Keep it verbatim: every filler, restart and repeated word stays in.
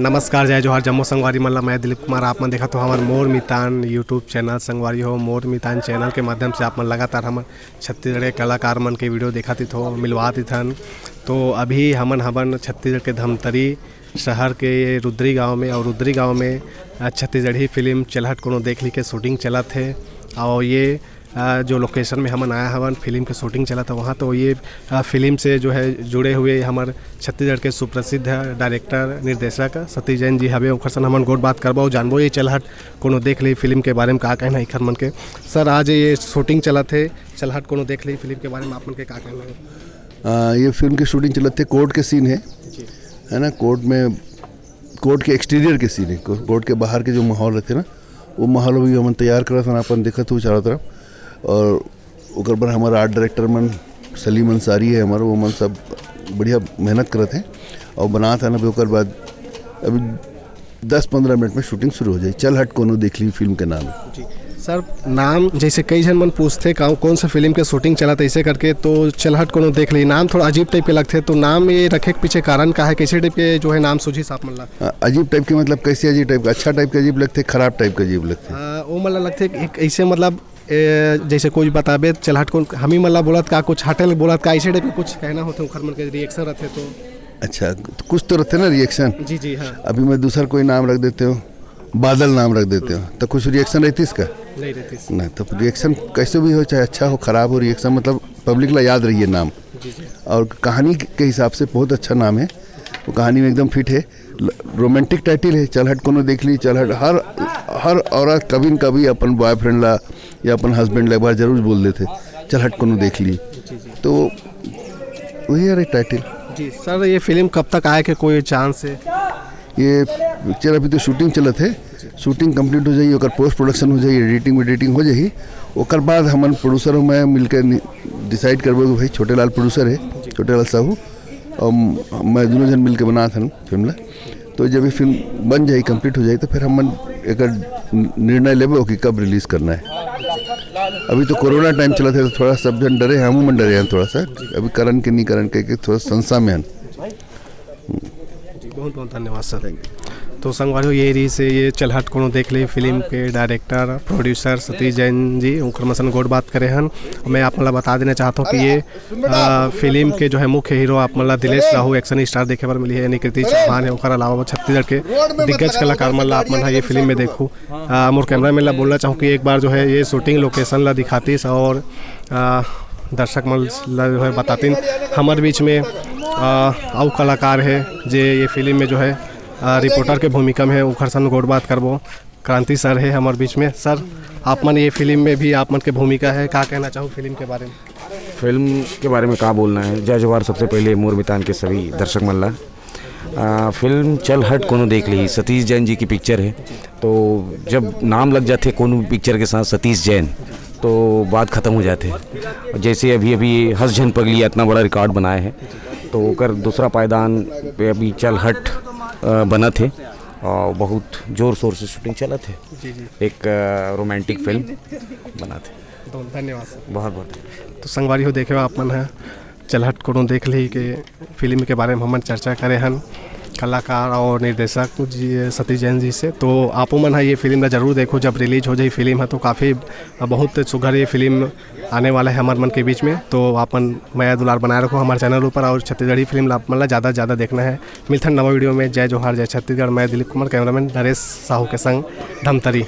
नमस्कार, जय जोहार, जम्मो संगवारी मन ला। मैं दिलीप कुमार, आप मन देखत हो हमर मोर मितान YouTube चैनल। संगवारी हो, मोर मितान चैनल के माध्यम से आप मन लगातार हमर छत्तीसगढ़ के कलाकार मन के वीडियो देखत हो, मिलवात इथन। तो अभी हमन हवन छत्तीसगढ़ के धमतरी शहर के रुद्री गांव में, और रुद्री गांव में, अ, छत्तीसगढ़ी फिल्म चलहट कोनो देख ली के शूटिंग चलत हे। और ये, अ, जो लोकेशन में हमन आया हवन, फिल्म के शूटिंग चलत हे वहाँ, तो ये, अ, फिल्म से जो है जुड़े हुए हमर छत्तीसगढ़ के सुप्रसिद्ध डायरेक्टर, निर्देशक सतीश जैन जी हवे। ओखर सन हमन गोठ बात करबो, जानबो ये चलहट कोनो देख ली फिल्म के बारे में का कहना है एखर मन के। सर, आज ये शूटिंग चलत हे चलहट कोनो देख ली फिल्म के बारे में आप मन के का कहना है? आ, ये फिल्म की शूटिंग चलत हे, कोर्ट के सीन है, जी। है ना? कोर्ट में, कोर्ट के एक्सटीरियर के सीन है, को-, कोर्ट के बाहर के जो माहौल रहते ना, वो माहौल अभी हमन तैयार करत हन, अपन देखत हो चारों तरफ। और ओकर बर हमारा आर्ट डायरेक्टर मन, सलीम अंसारी है हमारा, वो मन सब बढ़िया मेहनत करत हैं और बनात हन। अभी ओकर बाद अभी दस पन्द्रह मिनट में शूटिंग शुरू हो जाए। चलहट कोनो देख ली फिल्म के नाम है। जी। सर, नाम जैसे कई झन मन पूछते का कौन सा फिल्म के शूटिंग चलत ऐसे करके, तो चलहट कोनो देख ली नाम थोड़ा अजीब टाइप के लगथे, तो नाम ये रखे के पीछे कारण का है, कैसे टाइप के जो है नाम सूझिस आप मन ला? अ, अजीब टाइप के मतलब कैसे अजीब टाइप का? अच्छा टाइप के अजीब लगथे, खराब टाइप के अजीब लगथे। अ, वो मन ला लगथे एक ऐसे मतलब, ए, जैसे कोई बताबे चलहट कोनो, हम ही मन ला बोलत का, कुछ हटे ले बोलत का, ऐसे टाइप के कुछ कहना होथे, ओखर मन के रिएक्शन रहथे तो। अच्छा, तो कुछ तो रहथे ना रिएक्शन। जी, जी, हाँ। अभी मैं दूसर कोई नाम रख देते हो, बादल नाम रख देते हो, तो कुछ रिएक्शन रहती इसका? नहीं रहती। ना, तो रिएक्शन कैसे भी हो, चाहे अच्छा हो, खराब हो, रिएक्शन मतलब पब्लिक ला याद रहिए नाम। जी, जी। और कहानी के हिसाब से बहुत अच्छा नाम है, वो कहानी में एकदम फिट है। ल-, रोमांटिक टाइटल है, चलहट कोनो देख ली, चलहट हर, हर औरत कभी न कभी अपन बॉयफ्रेंड ला या अपन हस्बैंड ला एक बार जरूर बोल देथे, चलहट कोनो देख ली। जी, जी। तो वही है रे टाइटल। जी सर, ये फिल्म कब तक आए के कोई चांस है? ये पिक्चर अभी तो शूटिंग चलत है, शूटिंग कंप्लीट हो जाई, ओकर पोस्ट प्रोडक्शन हो जाई, एडिटिंग वेडिटिंग हो जाई, ओकर बाद हमन प्रोड्यूसर और मैं मिलकर नि-, डिसाइड करबो कि भाई छोटे लाल प्रोड्यूसर है, छोटे लाल साहू, और म-, मैं दोनों जन मिलके बनात हन फिल्म ला। तो जब ये फिल्म बन जाई, कंप्लीट हो जाई, तो फिर हमन एकर निर्णय लेबो कि कब रिलीज करना है। अभी तो कोरोना टाइम चलत है, तो थोड़ा सब जन डरे हैं, हमू मन डरे हैं थोड़ा सा। अभी करन के नहीं करन के, के थोड़ा संशय में हन। जी, बहुत बहुत धन्यवाद सर। तो संगवारी हो, ये रहिस हे ये चलहट कोनो देख ली फिल्म के डायरेक्टर, प्रोड्यूसर सतीश जैन जी, उनकर मन सन गोठ बात करे हन। मैं आप मन ला बता देना चाहत हूँ कि ये, आ, फिल्म के जो है मुख्य हीरो आप मन ला दिलेश साहू, एक्शन स्टार देखे बर मिली है, यानी कृति चौहान है, ओकर अलावा वो छत्तीसगढ़ के दिग्गज कलाकार मन ला आप मन ह ये फिल्म में देखू। आ, मोर कैमरामैन ला बोलना चाहूँ कि एक बार जो है ये शूटिंग लोकेशन ला दिखातीस और, आ, दर्शक मन ला जो है बतातीन। हमर बीच में, आ, अउ कलाकार है जे ये फिल्म में जो है, आ, रिपोर्टर के भूमिका में है, उखर सन गोठ बात करबो। क्रांति सर है हमर बीच में। सर, आप मन ये फिल्म में भी आप मन के भूमिका है, का कहना चाहू फिल्म के बारे में? फिल्म के बारे में का बोलना है, जय जोहार। सबसे पहले मोर मितान के सभी दर्शक मन ला। आ, फिल्म चल हट कोनो देख ली, सतीश जैन जी की पिक्चर है, तो जब नाम लग जाते कोनो पिक्चर के साथ सतीश जैन, तो बात खत्म हो जाते हैं। जैसे अभी अभी हंस झन पगली इतना बड़ा रिकॉर्ड बनाए है, तो ओकर दूसरा पायदान पे अभी चल हट, आ, बनत है और बहुत जोर शोर से शूटिंग चलत है। जी, जी। एक, आ, रोमांटिक फिल्म बनत है। तो धन्यवाद सर। बहुत बहुत धन्यवाद। तो संगवारी हो, देखे हो आप मन है चलहट कोनो देख ली के फिल्म के बारे में हमन चर्चा करे हन कलाकार और निर्देशक जी सतीश जैन जी से। तो आपो मन है ये फिल्म ला जरूर देखो, जब रिलीज हो जाई फिल्म है तो काफ़ी बहुत सुघर ये फिल्म आने वाला है हमारे मन के बीच में। तो आपन मया दुलार बनाए रखो हमारे चैनल ऊपर और छत्तीसगढ़ी फिल्म ला आप मन ला ज़्यादा से ज़्यादा देखना है। मिलथन नवा वीडियो में। जय जोहार, जय छत्तीसगढ़। मैं दिलीप कुमार, कैमरामैन नरेश साहू के संग धमतरी।